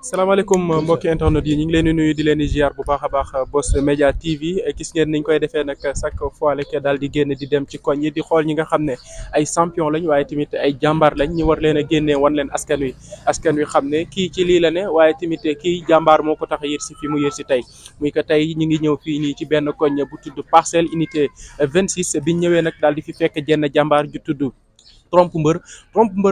salaamaaleykum mbokki internet yi ñu ngi leen di nuyu di leen di ziar bu baax a baax Boss Media TV gis ngeen niñ koy defee nag chaque fois rek daal di génn di dem ci koñ yi di xool ñi nga xam ne ay champion lañ waaye tamit ay jàmbaar lañ ñu war leen a génnee wan leen askan wi xam ne kii ci lii la ne waaye tamit kii jàmbaar moo ko tax a yër si fi mu yër si tey muy que tey ñu ngi ñëw fii nii ci benn koñ bu tudd Parcelles unité 26 biñ ñëwee nag daal di fi fekk jenn jàmbaar ju tudd Treump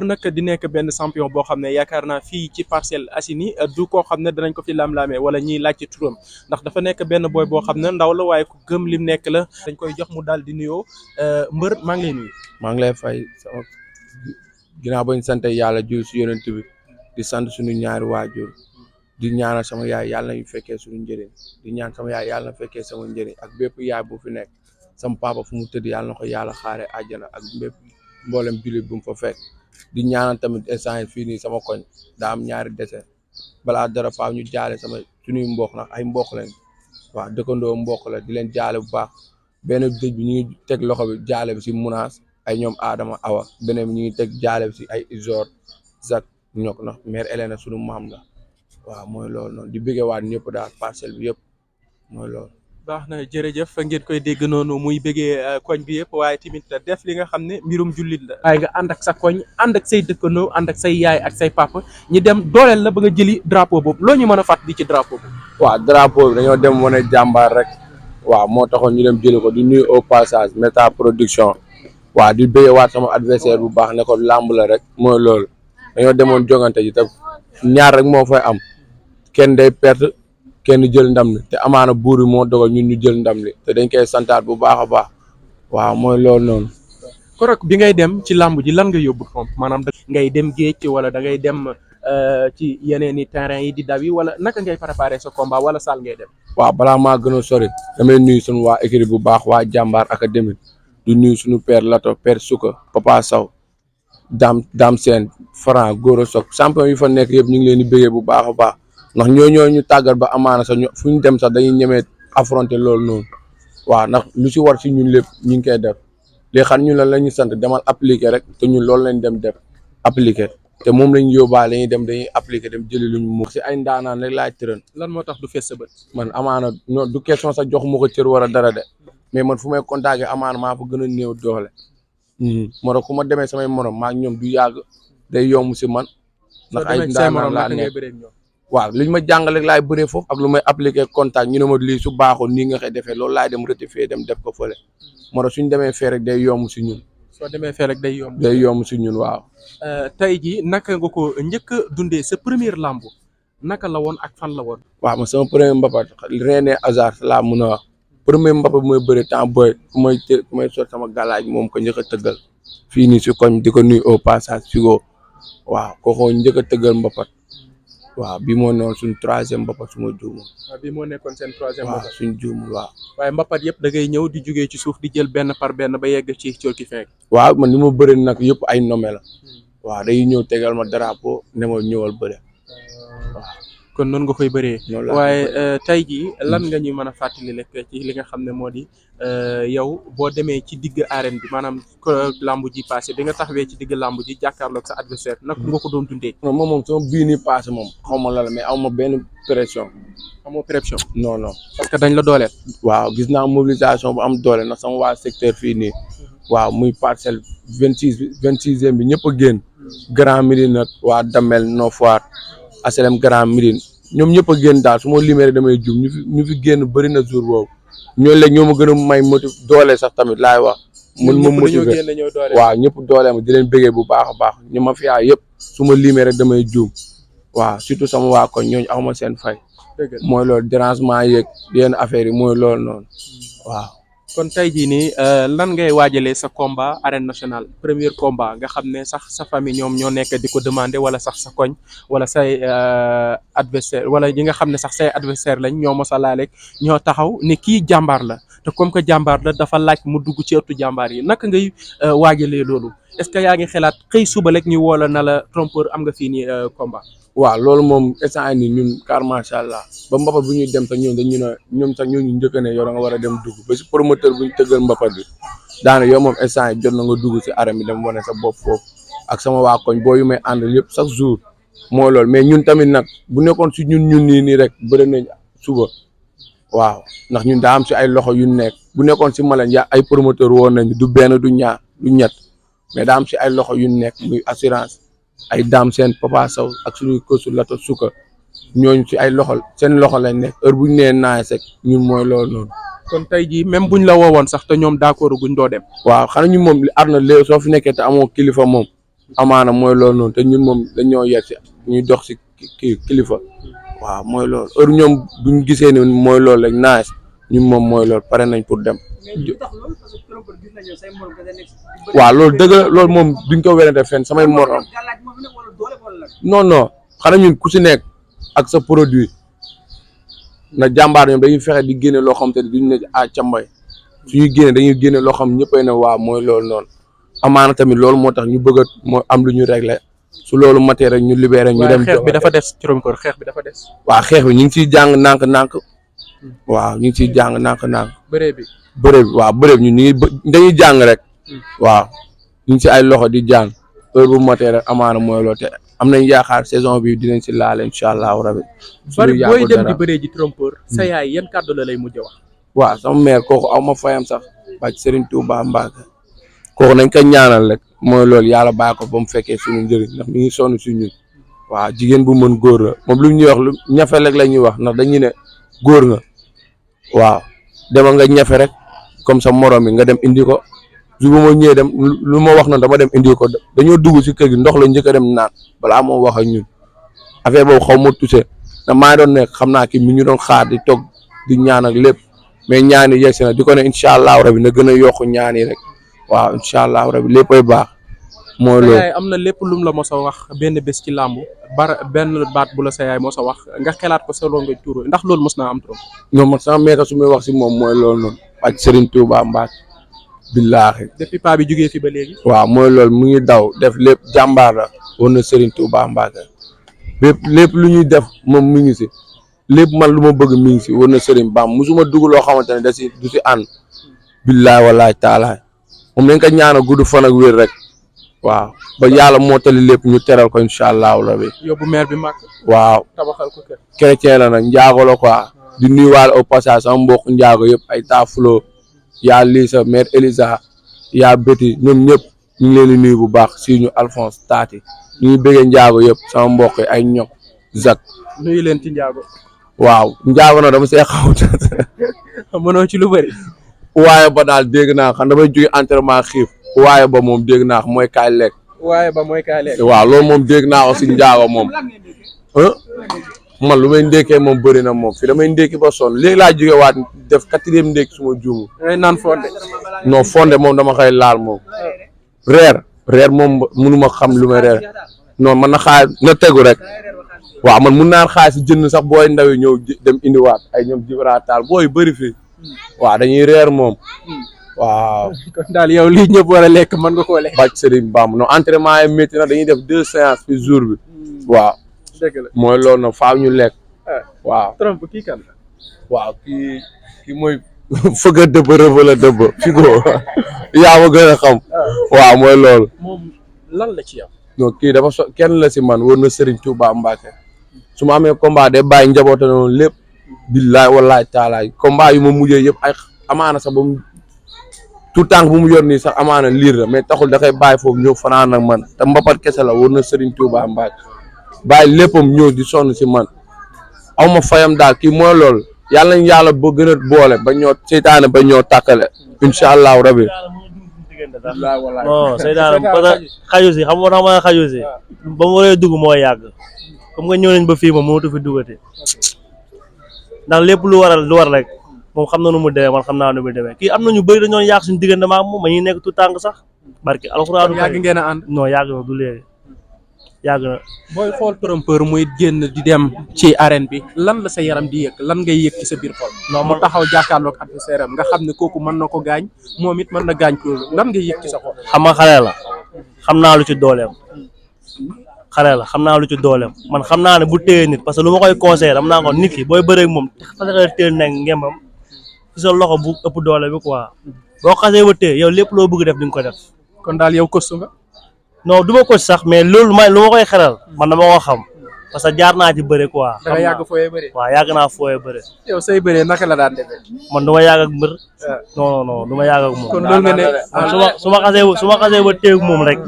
nag di nekk benn champion boo xam ne yaakaar naa fii ci Parcelles Assainies du koo xam ne danañ ko fi lam-laamee wala ñiy laaj ci turam ndax dafa nekk benn boy boo xam ne ndaw la waaye ku gëm lim nekk la dañ koy jox mu daal di nuyoo mbër maa ngi lay nuyu. maa ngi lay fay sama ginnaaw bañ sant yàlla jul si yonent bi di sant suñu ñaari waajur di ñaanal sama yaay yàlla nañu fekkee suñu njëriñ di ñaan sama yaay yàlla na fekkee sama njëriñ ak bépp yaay bu fi nekk sama papa fu mu tëdd yàlla na ko yàlla xaare àjjana ak bépp mboolem jullit bu mu fa fekk di ñaanal tamit instant fii nii sama koñ daa am ñaari dese balaa dara faaw ñu jaale sama suñuy mbokk nag ay mbokk lañ waaw dëkkandoo mbokk la di leen jaale bu baax benn dëj bi ñu ngi teg loxo bi jaale bi si Munaas ay ñoom Adama Awa beneen bi ñu ngi teg jaale bi si ay Isor Zak ñok na mère Hélène suñu maam la waaw mooy loolu noonu di bëggee waat ñëpp daal parcelle bi yëpp mooy loolu. baax na jërëjëf ngeen koy dégg noonu muy bëggee koñ bi yëpp waaye tamit def li nga xam ne mbirum jullit la. waaye nga ànd ak sa koñ ànd ak say dëkkandoo ànd ak say yaay ak say papa ñi dem dooleel la ba nga jëli drapeau boobu loo ñu mën a fàttali ci drapeau boobu. waaw drapeau bi dañoo dem wane jàmbaar rek waaw moo taxoon ñu dem jëli ko di nuyu au passage méta production waaw di bëggee waat sama adversaire bu baax ne ko làmb la rek mooy loolu dañoo demoon jogante ji te ñaar rek moo fay am kenn day perte. kenn jël ndam li te amaana buur bi moo dogal ñun ñu jël ndam li te dañ koy santaat bu baax a baax waaw mooy loolu noonu. korok bi ngay dem ci làmb ji lan nga yóbbu Treump maanaam ngay dem géej wala da ngay dem ci yeneen i terrain yi di daw yi wala naka ngay préparer sa combat wala saal ngay dem. waaw balaa maa gën a sori damay nuyu suñu waa équipe bu baax waa jàmbaar académie du nuyu suñu père Lato père Souka Papa Sow Dame Sène Franc Goro Sok champion yi fa nekk yëpp ñu ngi leen di bëggee bu baax a baax. ndax ñoo ñu tàggat ba amaana sax fu ñu dem sax dañuy ñemee affronter loolu noonu waaw ndax lu si war si ñun lépp ñu ngi koy def léegi xam ñun la ñuy sant demal appliquer rek te ñun loolu lañ dem def appliquer te moom lañ yóbbaale dañuy dem dañuy appliquer dem jëli luñ mu si ay ndaanaan rek laay tërën. lan moo tax du fees sa bët. man amaana non du question sax jox ma ko cër war a dara de mais man fu may contacter amaana maa fa gën a néew doole moo tax ku ma demee samay morom maa ak ñoom du yàgg day yomb si man ndax ay ndaanaan laa nekk waaw li ñu ma jàngal rek laay bëree foofu ak lu may appliquer contact ñu ne ma lii su baaxul nii nga koy defee loolu laay dem rectifier dem def ko fële moo tax suñ demee fee rek day yomb si ñun. soo demee fee rek day yomb. day yomb si ñun waaw. tey jii naka nga ko njëkk a dundee sa première lamb naka la woon ak fan la woon. waaw man sama premier mbapat rien n'est hasard laa mun a wax premier mbapat bu may bëri temps booy ku may sot sama galaaj moom ko njëkk a tëggal fii nii si koñ di ko nuyu au passage Figo waaw kooku njëkk a tëggal mbapat. waaw bii moo nekkoon suñ troisième mbapat su ma juumul. waaw bii moo nekkoon seen troisième mbapat waaw suñ juumul waaw. waaye mbapat yëpp da ngay ñëw di jugee ci suuf di jël benn par benn ba yegg ci cool ki fekk. waaw man li ma bëri nag yëpp ay nome la. waaw day ñëw tegal ma drapeau ne ma ñëwal bëre. waaw kon noonu nga koy bëree. waaye tey jii lan nga ñuy mën a fàttali rek ci li nga xam ne moo di yow boo demee ci digg arène bi maanaam lamb ji passé bi nga taxawee ci digg lamb ji jàkkaarloog sa adversaire nag nga ko doon dundee. non moom sama bii nii passé moom xaw ma la mais aw ma benn pression. amoo pression. non parce que dañ la dooleel. waaw gis naa mobilisation bu am doole ndax sama waa secteur fii nii. waaw muy parcelle 26e bi ñëpp a génn. Grand Médine nag waa Damel Nord Foire HLM Grand Médine ñoom ñëpp a génn daal su ma limee damay jum ñu fi génn bëri na jour boobu ñoo léegi ñoo ma gën a may motif doole sax tamit laay wax. mun ma motiver waaw ñëpp doole ma di leen bëggee bu baax a baax ñu ma fiyaa yëpp su ma limee rek damay juum waaw surtout sama waa koñ ñooñu aw ma seen fay. mooy loolu dérangement yeeg yenn affaires yi mooy loolu noonu waaw. kon tey jii nii lan ngay waajalee sa combat arène nationale premier combat nga xam ne sax sa famille ñoom ñoo nekk di ko demander wala sax sa koñ wala say adversaire wala ñi nga xam ne sax say adversaire lañ ñoo mos a laaleeg ñoo taxaw ne kii jàmbaar la te comme que jàmbaar la dafa laaj mu dugg ci ëttu jàmbaar yi naka ngay waajalee loolu est-ce que yaa ngi xalaat xëy suba rek ñu woola na la trompeur am nga fii nii combat. waaw loolu moom instant nii ñun car macha allah ba mbapat bu ñuy dem sax ñoom dañu ne ñoom sax ñoo ñu njëkk ne yow da nga war a dem dugg ba si promoteur bu ñu tëggal mbapat bi daana yow moom instant yi jot na nga dugg si arène bi dem wane sa bopp foofu ak sama waa koñ boo yu may àndal yëpp chaque jour mooy loolu mais ñun tamit nag bu nekkoon si ñun nii rek bëri nañ suba waaw ndax ñun daa am si ay loxo yu nekk bu nekkoon si Malem ya ay promoteur woon nañu du benn du ñaar du ñett mais daa am si ay loxo yu nekk muy assurance ay daam seen Papa Sow ak suñuy kosu lato suka ñooñu si ay loxo seen loxo lañ nekk heure bu ñu nee naaj rek ñun mooy loolu noonu. kon tey jii même buñ la woowoon sax te ñoom d'accord guñ doo dem. waaw xanaa ñun moom li àdduna léegi soo fi nekkee te amoo kilifa moom amaana mooy loolu noonu te ñun moom dañoo yegg si ñuy dox si kii kilifa waaw mooy loolu heure ñoom buñ gisee ni mooy loolu rek naaj ñun moom mooy loolu pare nañ pour dem. waaw loolu dëgg la loolu moom duñ ko werante fenn samay morom non xanaa ñun ku si nekk ak sa produit na jàmbaar ñoom dañuy fexe di génne loo xam te ne duñ ne cambay suñuy génne dañuy génne loo xam ñëppay ne waaw mooy loolu noonu amaana tamit loolu moo tax ñu bëgg a moo am lu ñu régler su loolu matee rek ñu libéré ñu dem. xeex bi dafa des Treump xeex bi dafa des. waaw xeex bi ñu ngi ciy jàng nànk-nànk waaw ñu ngi ciy jàng nànk-nànk. bëree bi waaw bëree bi ñun ñu ngi dañuy jàng rek waaw ñu ngi si ay loxo di jàng heure bu matee rek amaana mooy loolu te am nañ yaakaar saison bi dinañ si laale incha allahu rabi. bari booy dem di bëree ji Treump sa yaay yan kàddu la lay mujj wax. waaw sama mère kooku aw ma fayam sax bàcc Serigne Touba Mbacke kooku nañ ko ñaanal rek mooy loolu yàlla bàyyi ko ba mu fekkee suñu njëriñ ndax mi ngi sonn si ñun waaw jigéen bu mën góor la moom lu ñuy wax lu ñafe rek la ñuy wax ndax dañuy ne góor nga waaw demal nga ñafe rek comme sa morom yi nga dem indi ko su ma ñëwee dem lu ma wax noonu dama dem indi ko dañoo dugg si kër gi ndox la njëkk a dem naan balaa moo wax ak ñun affaire boobu xaw ma touché na maa doon nekk xam naa ki mi ñu doon xaar di toog di ñaan ak lépp mais ñaani yegg si na di ko ne incha allahu rabi na gën a yokk ñaani rek waaw incha allahu rabi léppay baax. mooy loolu sa yaay am na lépp lum la mos a wax benn bés ci làmb benn baat bu la sa yaay mos a wax nga xelaat ko selon nga tuuru ndax loolu mos naa am trop. non man sama meeka su may wax si moom mooy loolu noonu ak Serigne Touba Mbacke billaahi depuis paa bi jugee fi ba léegi. waaw mooy loolu mu ngi daw def lépp jàmbaar la war na Serigne Touba Mbacke lépp lu ñuy def moom mi ngi si lépp man lu ma bëgg mi ngi si war na Serigne Bam musuma dugg loo xamante ne da si du si ànd billaahi wallaahi taalaay moom dañ ko ñaanal gudd fan ak wér rek waaw ba yàlla mottali lépp ñu teral ko incha allahu rabi. yóbbu maire bi màgg. waaw tabaxal ko kër. chrétien la nag njaago la quoi di nuyuwaale au passage sama mbokk njaago yëpp ay taafulo yaa Lisa mère Elisa yaa Betty ñoom ñëpp ñu ngi leen di nuyu bu baax si ñu Alphonse Tati ñu ngi bëggee njaago yëpp sama mbokk yi ay ñox Zak. nuyu leen ci njaago. waaw njaago na dama see xaw mënoo ci lu bëri. waaye ba daal dégg naa xam damay jóge entraînement xiif waaye ba moom dégg naa mooy kaay lekk. waaye ba mooy kaay lekk. waaw loolu moom dégg naa ko si njaago moom man lu may ndékkee moom bëri na moom fi damay ndékki ba sonn léegi laa jóge waat def 4e ndékki suma juumu. ngay naan fonde. non fonde moom dama koy laal moom. reer moom mënuma xam lu may reer non man na xaar na tegu rek waaw man mun naa xaar si jënd sax booy ndaw yi ñëw dem indiwaat ay ñoom jibrataal booy bëri fii waaw dañuy reer moom waaw. kon daal yow lii ñëpp war a lekk mën nga koo lekk. bàcc Serigne Bam non entraînement yi métti na dañuy def 2 séances fi jour bi waaw. dëgg la mooy loolu nag faaw ñu lekk. waaw Treump kii kan la. waaw kii mooy fëgg a dëbb rëbb la dëbb fi ko yaa ma gën a xam. waaw mooy loolu. moom lan la ci yow. non kii dafa kenn la si man wër na Serigne Touba Mbacke su ma amee combat day bàyyi njaboote noonu lépp billaay wallaay taalaay combat yu ma mujjee yëpp ay amaana sax ba mu tout temps bu mu yor nii sax amaana liir la mais taxul da koy bàyyi foofu ñëw fanaan ak man te mbapat kese la wër na Serigne Touba Mbacke bàyyi léppam ñëw di sonn si man aw ma fayam daal kii mooy loolu yàlla nañ yàlla ba gën a boole ba ñoo seytaane ba ñoo tàkkale incha allahu rabi. non seytaane parce que xaju si xam nga tax ma xaju si ba mu waree dugg moo yàgg comme nga ñëw nañ ba fii moom mënatu fi duggati ndax lépp lu war rek moom xam na nu mu demee man xam naa nu mu demee kii am na ñu bëri dañoo yàq suñu diggante ma ak moom ma ñuy nekk tout tànk sax barki alxuraanu yàgg ngeen a ànd. non yàgg na du léegi yàgg na. booy xool Treump muy génn di dem ci arène bi lan la sa yaram di yëg lan ngay yëg ci sa biir xol. non mu taxaw jàkkaarloog adversaire am nga xam ne kooku mën na ko gaañ moom it mën na gaañ ko lan ngay yëg ci sa xol. xam nga xale la xam naa lu ci dooleem xam naa lu ci dooleem man xam naa ne bu téye nit parce que lu ma koy conseillé dam naa ko nit ki booy bëreeg moom parce que téye nekk ngembam ci sa loxo bu ëpp doole bi quoi boo xasee ba téye yow lépp loo bëgg def di nga ko def. kon daal yow kostu nga. non du ma coach sax mais loolu lu ma koy xelal man dama ko xam parce que jaar naa ci bëre quoi. da nga yàgg fooyee bëre. waaw yàgg naa fooyee bëre. yow say bëree naka la daan defee. man du ma yàgg ak mbër. non du ma yàgg ak moom. kon loolu nga ne su ma xasee ba teew moom rek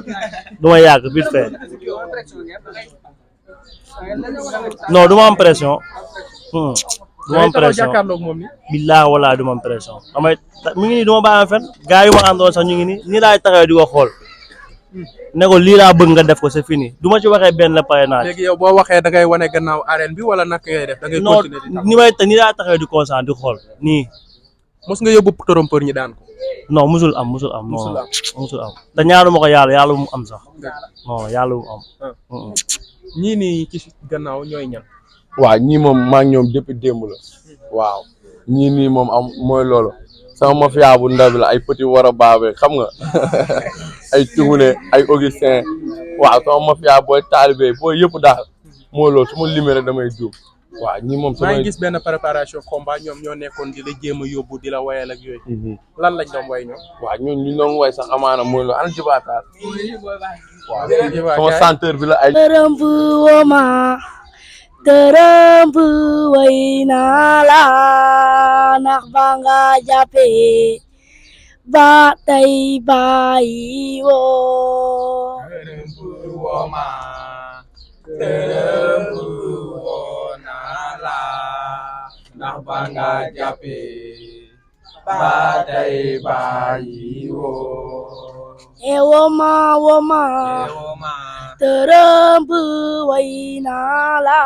du ma yàgg vite fait. non du ma am pression. du ma am pression billaahi wallaahi du ma am pression mi ngi nii du ma bàyyi fen gars yu ma àndoon sax ñu ngi nii laay taxawee di ko xool ne ko lii laa bëgg nga def ko c'est fini du ma ci waxee benn pare naa. léegi yow boo waxee da ngay wane gannaaw arène bi wala naka ngay def. da ngay continuer di non nii laay taxawee di constant di xool nii. mos nga yóbbu trompeur ñi daan ko. non musul am te ñaanu ma ko yàlla mu am sax. non yàlla mu am. ñii nii ci gannaaw ñooy ñan. waaw ñii moom maa ngi ñoom depuis démb la waaw ñii nii moom am mooy loolu sama mafia bu ndaw bi la ay petit war a baabe xam nga ay Tugune ay Augustin waaw sama mafia booy taalibe booy yëpp daal mooy loolu su ma limee rek damay juum waaw ñii moom. maa ngi gis benn préparation combat ñoom ñoo nekkoon di la jéem a yóbbu di la wayal ak yooyu. lan lañ doon way ñoom. waaw ñun ñu doon way sax amaana mooy loolu ana jibaataal. waaw sama chanteur bi la ay. Treump way naa la ndax ba nga jàppee ba tey bàyyi woo. Treump woo naa la ndax ba nga jàppee ba tey bàyyi woo. Woma Treump way naa la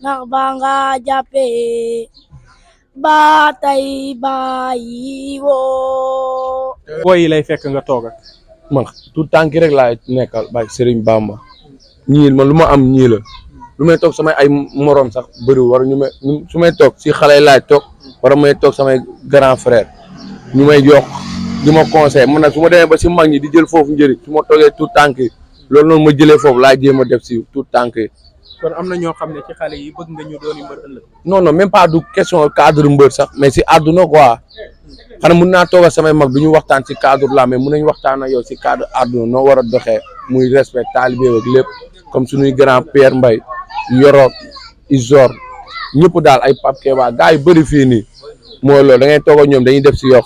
ndax ba nga jàppee ba tey bàyyi woo. booy yi lay fekk nga toog ak. man tout tànk rek laay nekkal ba Serigne Bamba ñii man lu ma am ñii la lu may toog samay ay morom sax bëriwul war ñu may su may toog si xale laay toog wala may toog samay grand frère ñu may jox di ma conseil man nag su ma demee ba si mag ñi di jël foofu njëriñ su ma toogee tout tànk yi loolu noonu ma jëlee foofu laa jéem a def si tout tànk yi. kon am na ñoo xam ne ci xale yi bëgg nga ñu dooni mbër ëllëg. non non même pas du question cadre mbër sax mais si àdduna quoi xanaa mun naa toog ak samay mag du ñu waxtaan si cadre la mais mun nañu waxtaan ak yow si cadre àdduna noo war a doxee muy respect taalibe ak lépp comme suñuy grand père Mbaye Yoro Isor ñëpp daal ay Pape Keba gars yu bëri fii nii mooy loolu da ngay toog ak ñoom dañuy def si yow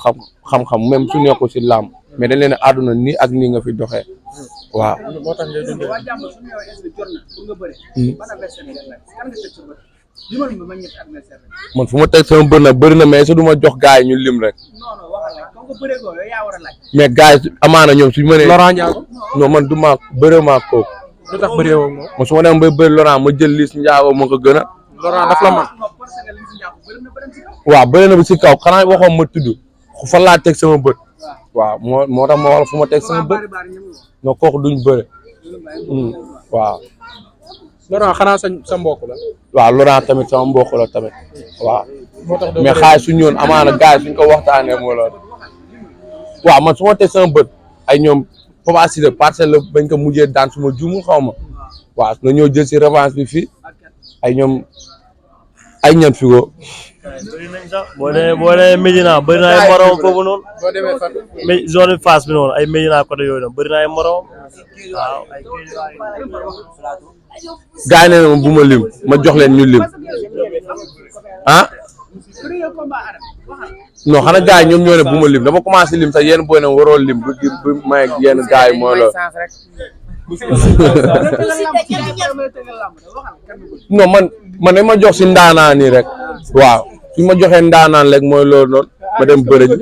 xam-xam même su nekkul si làmb mais dañ leen a àdduna nii ak nii nga fi doxee waaw. moo tax ngay dundee. man fu ma teg sama bër nag bëri na mais su du ma jox gars yi ñu lim rek mais gars yi amaana ñoom suñu mënee. Laurent Ndiago. non man du ma bëree maa kooku. lu tax bëree woo moom. man su ma demee bay bëri Laurent ma jël Liss Ndiago ma ko gën a. Laurent daf la man. waaw bëri na bi si kaw xanaa waxoon ma tudd fan laa teg sama bët. waaw moo tax ma wax fu ma teg sama bët non kooku duñ bëre waaw. Laurent xanaa sa mbokk la. waaw Laurent tamit sama mbokk la tamit waaw. moo tax mais xaay su ñëwoon amaana gars yi suñ ko waxtaanee moo loolu. waaw man su ma teg sama bët ay ñoom Papa Siteu parcelle la bañ ko mujjee daan su ma juumul xaw ma waaw na ñoo jël si revanche bi fii ay ñoom ay ñan fi ko. boo demee Médina bëri na ay morom foofu noonu. boo demee fan. zone face bi noonu ay Médina côté yooyu noonu bëri na ay morom waaw. gars yi ne ma bu ma lim ma jox leen ñu lim ah non xanaa gars yi ñoom ñoo ne bu ma lim dama commencé lim sax yenn booy na waroo lim bu may yenn gars yi mooy loolu. non man dañ ma jox si ndaanaan nii rek waaw su ma joxee ndaanaan rek mooy loolu noonu ma dem bëre ji.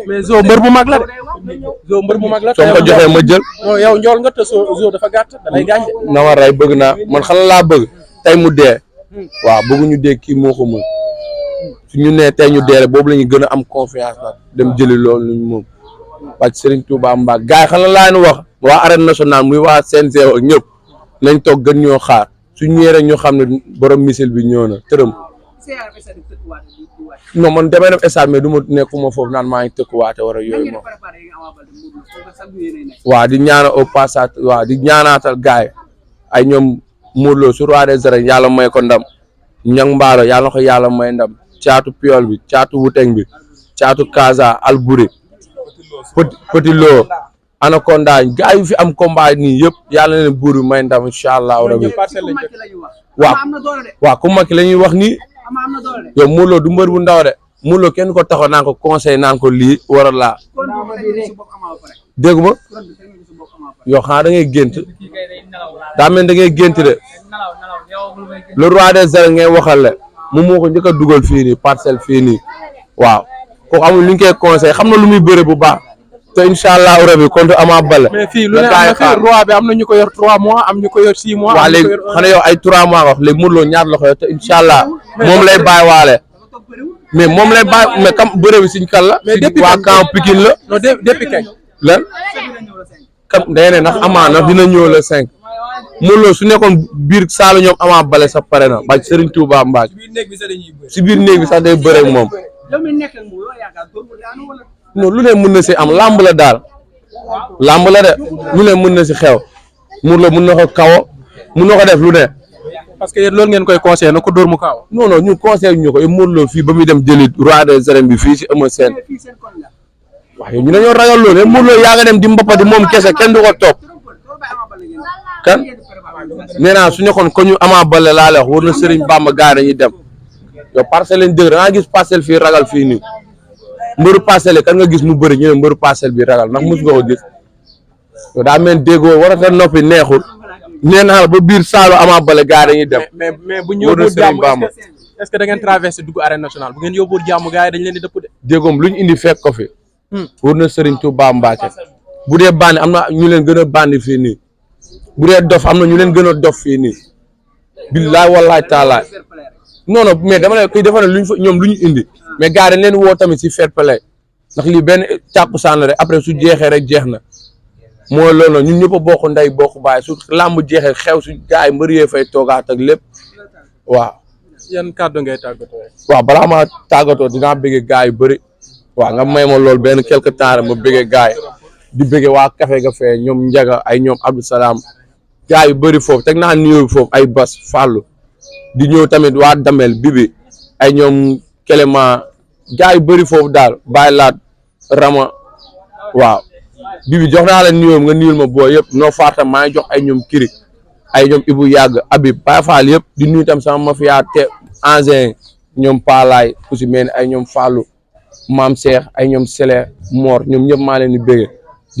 mais Zo mbër bu mag la de. Zo mbër bu mag la. soo ko joxee ma jël. non yow njool nga te Zo dafa gàtt da lay gaañ de. na ma rey bëgg naa man xala laa bëgg tey mu dee. waaw bëgguñu dee kii moo ko mën su ñu nee tey ñu dee rek boobu la ñu gën a am confiance nag dem jëli loolu luñ moom. parce que Serigne Touba Mbacke gars yi xam la laa wax waa arène nationale muy waa CNG ak ñëpp nañ toog gën ñoo xaar su ñëwee rek ñu xam ne borom missile bi ñëw na Treump. non man damay def stade mais du ma nekkuma foofu naan maa ngi tëkkuwaate war a yooyu moom. waaw di ñaana au passage waaw di ñaanaatal gars yi ay ñoom Modou Lo su roi des arènes yàlla may ko ndam ñang mbaalo yàlla na ko yàlla may ndam caatu piol bi caatu wuteng bi caatu Kaza Albouri Petit Lo Anaconda gars yu fi am combat nii yëpp yàlla na leen buur bi may ndam incha allahu rabi waaw ku makki la ñuy wax nii yow Modou Lo du mbër bu ndaw de Modou Lo kenn ko taxaw naan ko conseil naan ko lii war a laa dégg ma yow xanaa da ngay gént daa mel da ngay gént de le roi des arènes ngay waxal la moom moo ko njëkk a dugal fii nii parcelle fii nii waaw kooku amul lu ñu koy conseil xam na lu muy bëre bu baax te incha allahu rabi contre Ama Baldé. mais fii lu ne am na fii roi bi am na ñu ko yor 3 mois am ñu ko yor 6 mois. waaw léegi xanaa yow ay 3 mois wax léegi Modou Lo ñaar la ko yor te incha allah moom lay bàyyi waale mais moom lay bàyyi mais kam bëre bi suñ kan la. mais depuis waa camp Pikine la. non depuis kañ. lan kam day ne ndax amaana dina ñëw le 5 Modou Lo su nekkoon biir saalu ñoom Ama Baldé sax pare na ba Serigne Touba Mbacke si biir néeg bi sax day bëre ak moom. non lu ne mën na si am làmb la daal làmb la de lu ne mën na si xew Modou Lo mën na ko kawo mën na ko def lu ne. parce que yéen loolu ngeen koy conseillé na ko dóor mu kaaw. non non ñu conseillé ñu ko et Modou Lo fii ba muy dem jëli roi des arènes bi fii si Eumeu Sène waaye ñu dañoo ragal loolu et Modou Lo yaa nga dem di mbapati moom kese kenn du ko topp kan nee naa su nekkoon ko ñu Ama Baldé laa la wax war na Serigne Bamba gaa dañuy dem yow parcelle lañ dëgg da ngaa gis parcelle fii ragal fii nii. mbëru parcelle kan nga gis mu bëri ñu ne mbëru parcelle bi ragal ndax mos nga ko gis yow daa mel déggoo warata noppi neexul nee naa la ba biir saalu Ama Baldé gaa dañuy dem. mais bu ñu yóbboo jàmm est-ce que da ngeen traversé dugg arène nationale bu ngeen yóbboo jàmm gaa yi dañ leen di dëpp de. déggoom lu ñu indi fekk ko fi. war na Serigne Touba Mbacke bu dee bandi am na ñu leen gën a bandi fii nii bu dee dof am na ñu leen gën a dof fii nii billaay wallaay taalaay non non mais dama ne kii dafa ne luñ fa ñoom lu ñu indi. mais gars dañ leen woo tamit si fair play ndax lii benn càkkusaan la rek après su jeexee rek jeex na mooy loolu la ñun ñëpp a bokk ndey bokk baay su làmb jeexee xew su gars yi mbër yee fay toogaat ak lépp waaw. yan kàddu ngay tàggatoo. waaw balaa maa tàggatoo dinaa bëggee gars yu bëri waaw nga may ma loolu benn quelque temps rek ma bëggee gars yi di bëggee waa Café ga fee ñoom Njaga ay ñoom Abdou Salaam gars yu bëri foofu teg naa nuyoo foofu ay Bas Fallou di ñëw tamit waa Damel Bibi ay ñoom Kéléma gaa yu bëri foofu daal bàyyi laat Rama waaw Bibi jox naa la nuyoo nga nuyul ma booy yëpp noo faata maa ngi jox ay ñoom Kiri ay ñoom Ibou Yàgg Habib Baye Fall yëpp di nuyu tam sama mafia te ancien ñoom Palaay ku si mel ni ay ñoom Fallou Maam Cheikh ay ñoom Sele Mor ñoom ñëpp maa leen di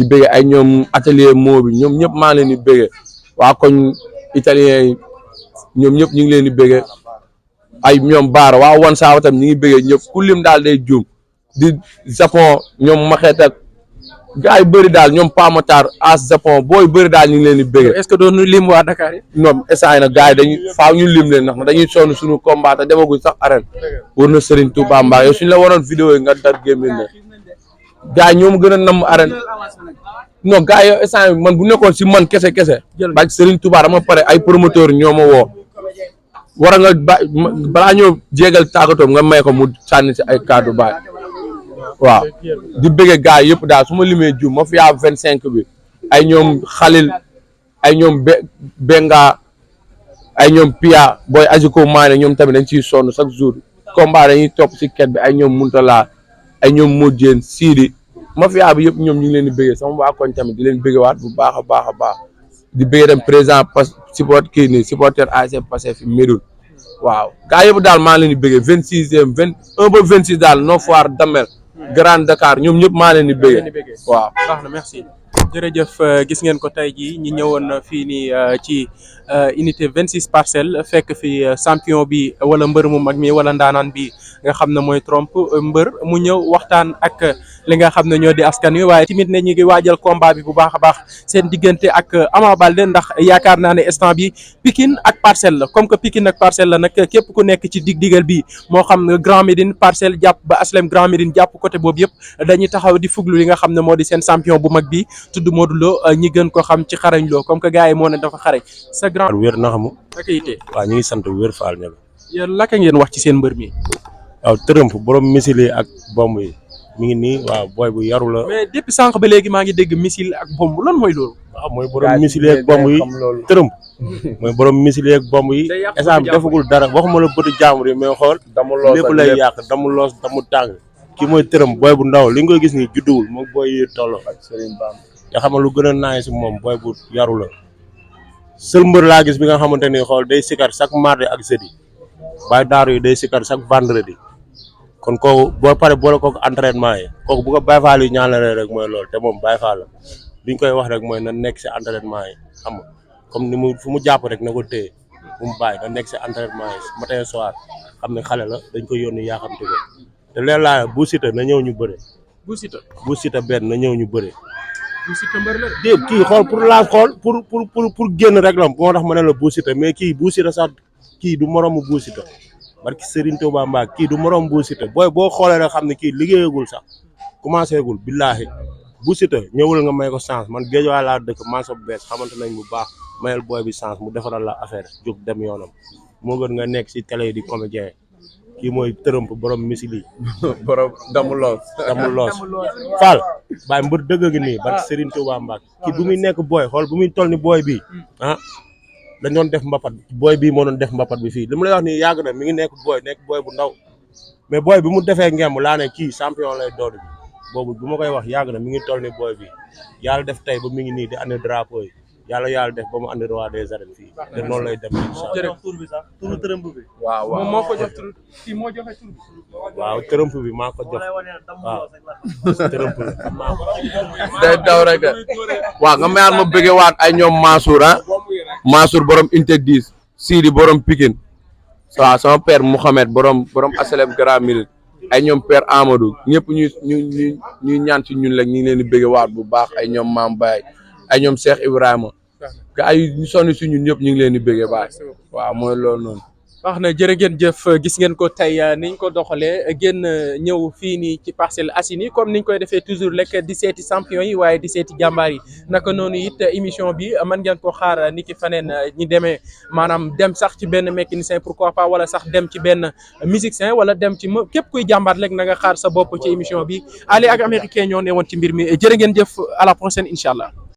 bëgge ay ñoom atelier moo bi ñoom ñëpp maa leen di bëgge waa koñ italien yi ñoom ñëpp ñu ngi leen di bëgge ay ñoom baara waa wan saawa tam ñi ngi bëggee ñëpp ku lim daal day juum di Japon ñoom maxeet ak gars yu bëri daal ñoom Pamatar as Japon booy bëri daal ñu ngi leen di bëggee. est-ce que doon lim waa Dakar yi. non instant yii nag gars yi dañuy faaw ñu lim leen ndax dañuy sonn suñu combat te demaguñ sax arène war na Serigne Touba Mbacke yow suñu la waroon vidéo yi nga dar gémmiñ ne gars yi ñoo ma gën a namm arène non gars yi yow instant yii man bu nekkoon si man kese ba Serigne Touba dama pare ay promoteur ñoo ma woo. war nga balaa ñëw jéegal tàggatoom nga may ko mu sànni si ay kaddu baay waaw di bëgge gaay yëpp daal su ma limee jum ma fi yaa 25 bi ay ñoom Khalil ay ñoom Benga ay ñoom Pia booy Aziko Maane ñoom tamit dañ ciy sonn chaque jour combat dañuy topp si ket bi ay ñoom Muntala ay ñoom Modjeen Sidi ma fi yaa bi yëpp ñoom ñu ngi leen di bëggee sama waa koñ tamit di leen bëgge waat bu baax a baax a baax di bëggee dem président supporter ASC passé fi Médoune waaw gaa yëpp daal maa leen di bëggee 26e 21 ba 26 daal Nord Foire Damel Grand Dakar ñoom ñëpp maa leen di bëggee waaw. baax na merci jërëjëf gis ngeen ko tey jii ñi ñëwoon fii nii ci unité 26 parcelles fekk fi champion bi wala mbër mu mag mi wala ndaanaan bi nga xam ne mooy Treump mbër mu ñëw waxtaan ak li nga xam ne ñoo di askan wi waaye tamit ne ñu ngi waajal combat bi bu baax a baax seen diggante ak Ama Baldé ndax yaakaar naa ne instant bi Pikine ak Parcelles la comme que Pikine ak Parcelles la nag képp ku nekk ci dig-digal bi moo xam Grand Médine Parcelles jàpp ba Aslem Grand Médine jàpp côté boobu yëpp dañuy taxaw di fuglu li nga xam ne moo di seen champion bu mag bi tudd Modou Lo ñi gën ko xam ci xarañ loo comme que gars yi moo ne dafa xarañ sa grand wér na xamu naka yitee waaw ñu ngi sant wér faal ñebe yéen laka ngeen wax ci seen mbër mi waaw Treump borom missile ak bomb yi mi ngi nii waaw booy bu yaru la mais depuis sànq ba léegi maa ngi dégg missile ak bomb lan mooy loolu waaw mooy borom missile ak bomb yi Treump mooy borom missile ak bomb yi instant bi defagul dara waxuma la bëtu jaamur yi mais xool lépp lay yàq damu loos damu tàng kii mooy Treump booy bu ndaw li nga koy gis nii judduwul moom booy yi tolloo ak Serigne Bam te xam nga lu gën a naay si moom booy bu yaru la seul mbër laa gis bi nga xamante ni xool day sikar chaque mardi ak jeudi Baye Daaru yi day sikar chaque vendredi kon kooku boo pare boole kooku entraînement yi kooku bu ko Baye Fall yi ñaanalee rek mooy loolu te moom Baye Fall la li ñu koy wax rek mooy na nekk si entraînement yi xam nga comme ni mu fu mu jàpp rek na ko téye bu mu bàyyi na nekk si entraînement yi matin soir xam ne xale la dañ ko yónni yaa xam te ko te leen laa bu Siteu na ñëw ñu bëre bu Siteu benn na ñëw ñu bëre déet kii xool pour la xool pour génn rek la moo tax ma ne la bu Siteu mais kii bu Siteu sax kii du moromu bu Siteu barki Serigne Touba Mbacke kii du morom bu Siteu booy boo xoolee rek xam ne kii liggéeyagul sax commencé gul billaahi bu Siteu ñëwul nga may ko chance man Géejawaay laa dëkk maa sa bees xamante nañ bu baax mayel booy bi chance mu defaral la affaire jóg dem yoonam moo gën nga nekk si télé yi di comédien kii mooy Treump borom misili borom damu loos Fall bàyyi mbër dëgg gi nii barki Serigne Touba Mbacke kii bu muy nekk booy xool bu muy toll ni booy bii dañ doon def mbapat booy bii moo doon def mbapat bi fii li ma lay wax nii yàgg na mi ngi nekk booy bu ndaw mais booy bi mu defee ngemb laa ne kii champion lay doon bi boobu bu ma koy wax yàgg na mi ngi toll ni booy bi yàlla def tey ba mi ngi nii di andi drapeau yi yàlla def ba mu andi roi des arènes fii te noonu lay dem jërëjëf tur bi sax turu Treump bi. waaw moom moo ko jox tur kii moo joxe tur bi. waaw Treump bi maa ko jox waaw Treump bi maa ko day daw rek de waaw nga mayaat ma bëgge waat ay ñoom Mansour borom unité 10 Sidi borom Pikine waaw sama père Mouhamed borom aslem Grand Mille ay ñoom père Amadou ñëpp ñuy ñaan ci ñun rek ñu ngi leen di bëgge waat bu baax ay ñoom Mame Baye ay ñoom Cheikh Ibrahima ga ay ñu sonn si ñun ñëpp ñu ngi leen di bëgge baay waaw mooy loolu noonu wax na jërë ngeen jëf gis ngeen ko tey niñ ko doxalee génn ñëw fii nii ci Parcelles Assainies comme niñ koy defee toujours rek di seeti champion yi waaye di seeti jàmbaar yi naka noonu it émission bi mën ngeen ko xaar ni ki faneen ñi demee maanaam dem sax ci benn mécanicien pourquoi pas wala sax dem ci benn musicien wala dem ci képp kuy jàmbaar rek na nga xaar sa bopp ci émission bi Ali ak américain ñoo ne woon ci mbir mi jërë ngeen jëf à la prochaine incha allah